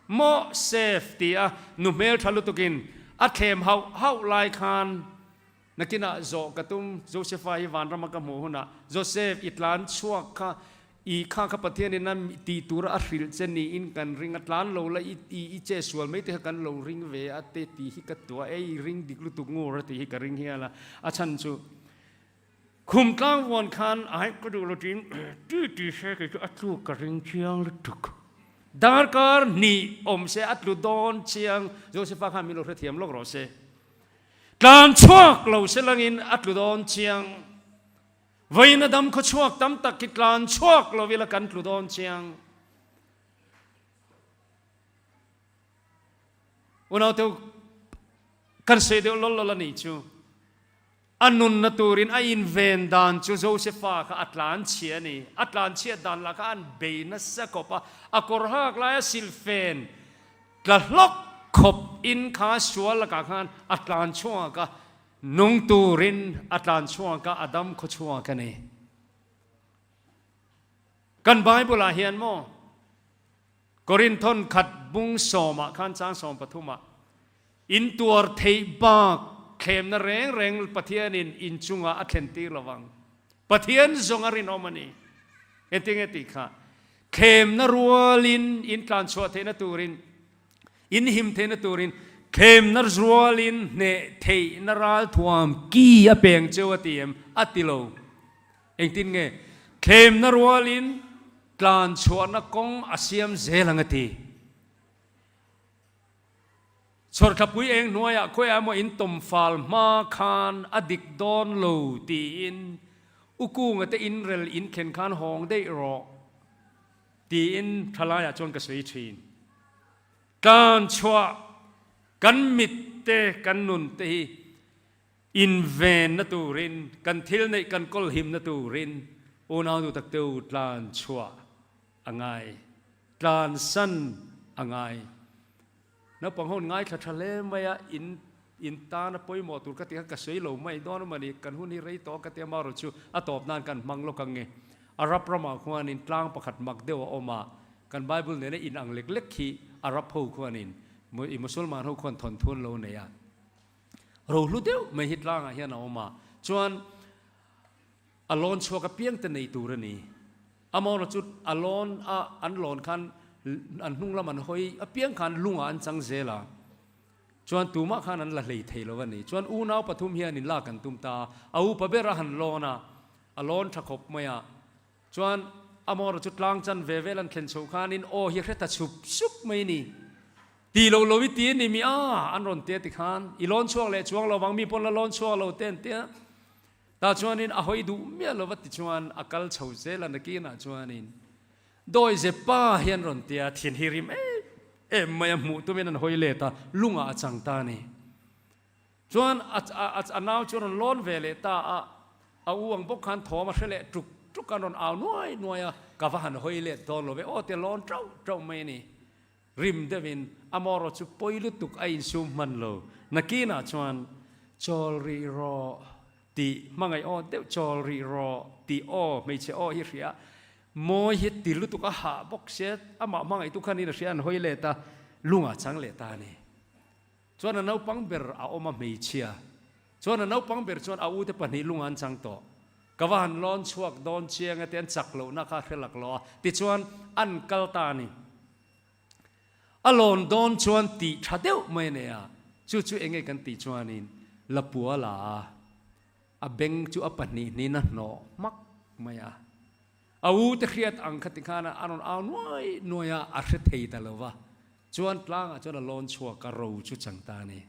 Speaker 1: maw safe ti a nu hmeltha lutukin. A thlem hauh hauh lai khan nakinah zawh ka tum, Josepha hi vanrama ka hmuh hunah, Joseph, i tlan chhuak kha, i kha kha Pathianin a tih tura a hrilh che niin kan ring a, tlan lo la i i che sual mai te kha kan lo ring ve a te tih hi ka tuah e, i ring dik lutuk ngur a tih hi ka ring hial a, a chhan chu Khum tlang vuan khan ai ka duh lo tiin ti ti se kei chu a tluk ka ring chiang lutuk. Darkar hnih awm se a tlu dawn chiang Josepha khan min lo hrethiam lawk rawh se. Tlan chhuak lo se langin a tlu dawn chiang. Vawiin a dam khaw chhuak tam tak khi tlan chhuak lo ila kan tlu dawn chiang. Unaute kan sawi deuh lawl lawl a nih chu. A nunna turin a inven dan chu Josepha kha a tlanchhia a ni. A tlanchhiat dan lah kha an bei nasa khawp a, a kawr hak laia silfen tla hlawk khawp in kha sual lakah khan a tlan chhuak a, nung turin a tlan chhuak a, a dam khaw chhuak a ni. Kan Bible ah hian maw Korinthon khat bung sawmah khan chang 13 ah In tuar theih bak thlemna reng reng Pathianin in chungah a thlen tir lo vang. Pathian zawng a rinawm a ni. Engtin nge tih kha? Thlemna rualin in tlan chhuah theihna turin, in him theihna turin thlemna rualin hneh theihna ralthuam ki a peng cheu a ti em? A ti lo. Engtin nge? Thlemna rualin tlan chhuahna kawng a siam zel ang a ti. Chhawrthlapui eng hnuaiah khawiah emaw in tawm fal hma khan a dik dawn lo tiin U Kunga te inrel in thlen khan hawng daih rawh tiin thalaiah chuan ka sawi thin. Tlan chhuah kan mit te kan nun te hi invenna turin kan thil neih kan kawl himna turin unau nu tak te u tlan chhuah a ngai. Tlansan a ngai. Naupang ho ngaithla tha hle mai a, in in tana pawimawh tur ka ti kha ka sawi lo mai dawn a mawni, kan hun hi rei tawh a ka ti a, amaherawh chu a tawp nan kan hmang lawk ang nge. Arab ramah khuanin tlang pakhat mak deuh a awm a, kan Bible nena in ang lek lek khi Arab ho khuanin i Musulman ho khuan thawnthu an lo nei a, rohlu deuh mai hi tlangah hian a awm a, chuan A lawn chhuak apiang te nei tur a ni. Amaherawh chu a lawn a an lawn khan an hnung lam an hawi apiang khan lungah an chang zel a, chuan tumah khan an la hlei thei lo a ni. Chuan unau pathum hian in lak an tum ta a, a upa ber a han lawn a, a lawn tha khawp mai a, chuan amaherawh chu tlang chan ve vel an thlen chhoh khanin aw hi hre ta chhup sup mai a ni. Ti lo lo i ti a ni mi a, an rawn ti a tikhan i lawn chhuak leh chuang lo vang mi pawn la lawn chhuak lo te an ti a. Tah chuanin a hawi duh miah lo va ti chuan a kal chho zel a, nakinah chuanin Dawize pa hian rawn tia thin hi rim em em mai a, hmuh tumin an hawi let a, lungah a chang ta a ni. Chuan a nau chu a rawn lawn ve leh ta a, a u ang bawk khan thawm a hre leh tuk tuk a, an rawn au nuai nuai a, ka va han hawi let dawn lo ve aw tia lawn tauh tauh mai a ni. Rim deuhin a mawraw chu pawi lutuk a insum hman lo. Nakinah chuan, Chawl rih rawh tih hmangaih aw deuh chawl rih rawh tih aw hmeichhe aw hi hria. Mawi hi ti lutuk a hah bawk sia, amah hmangaihtu khanin a hria an hawi let a, lungah chang leh ta a ni. Chuan a naupang ber a awm a hmeichhia. Chuan a naupang ber chuan a ute pahnih lungah an chang tawh. Ka va han lawn chhuak dawn chiang e te an chak lohna kha a hre lak lo a. Tichuan an kal ta a ni. A lawn dawn chuan tih tha deuh mai a nei a, chu chu enge kan tih chuanin Lapua la a, a beng chu a pahnih hnin a hnawh hmak mai a. A u te hriat ang kha tikhan a rawn au nuai nuai a, a hre thei ta lo va. Chuan tlangah chuan a lawn chhuak a, ro chu chang ta a ni.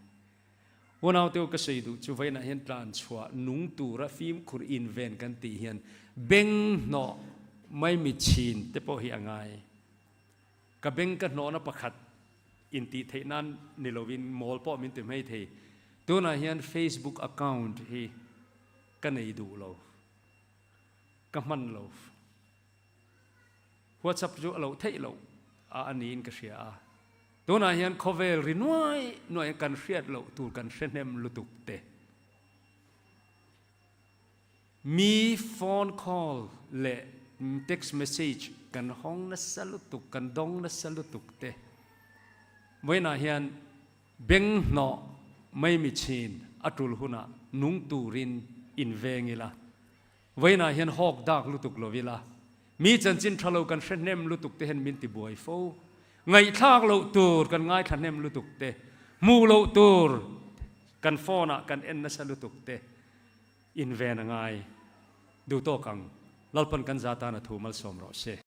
Speaker 1: Unaute u ka sawi duh chu vawiinah hian tlan chhuah nung tura fimkhur inven kan tih hian beng hnawh mai mitchhin te pawh hi a ngai. Ka beng ka hnawhna pakhat intih theih nan ni lovin mawl pawh min ti mai thei. Tunah hian Facebook account hi ka nei duh lo, ka hman lo. WhatsApp chu a loh theih loh a a niin ka hria a. Tunah hian khawvel ri nuai nuai kan hriat loh tur kan hre hnem lutuk te. Mi phone call leh text message kan hawng nasa lutuk, kan dawng nasa lutuk te. Vawiinah hian beng hnawh Maimi chhin a tul hunah nung turin inveng ila, vawiinah hian hawk dak lutuk lo ila, mi chanchin tha lo kan hre hnem lutuk te hian min ti buai fo. Ngaihthlak loh tur kan ngaithla hnem lutuk te, hmuh loh tur kan phone ah kan en nasa lutuk te inven a ngai. Duh tawk ang, Lalpan kan za tan a thu malsawm rawh se.